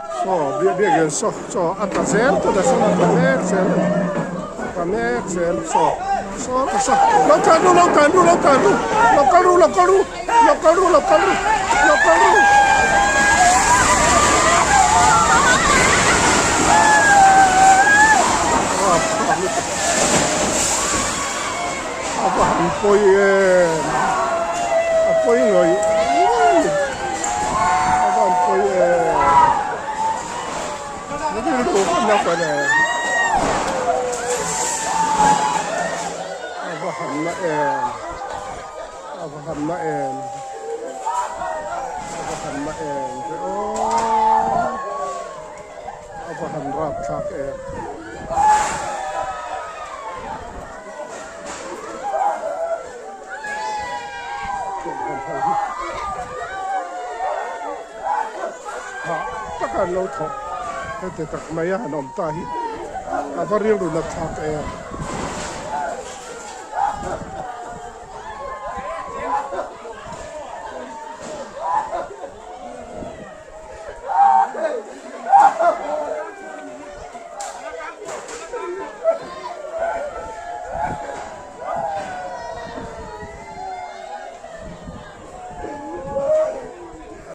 Saw biakin saw chaw a tla zel tunah sawn a tla mek zel a ni a tla mek zel saw saw ka saw lo tlan ru lo tlan ru lo tlan ru lo kal ru lo kal ru lo kal ru lo kal ru lo kal ru. A va han pawi em a pawi ngawih ngawih a va han pawi em rilru ka na fan e a va han na em a va han na em a va han na em ve aw a va han rapthlak em. Hah taka an lo thawk heti tak mai a han awm ta hi a va rilru na thlak em.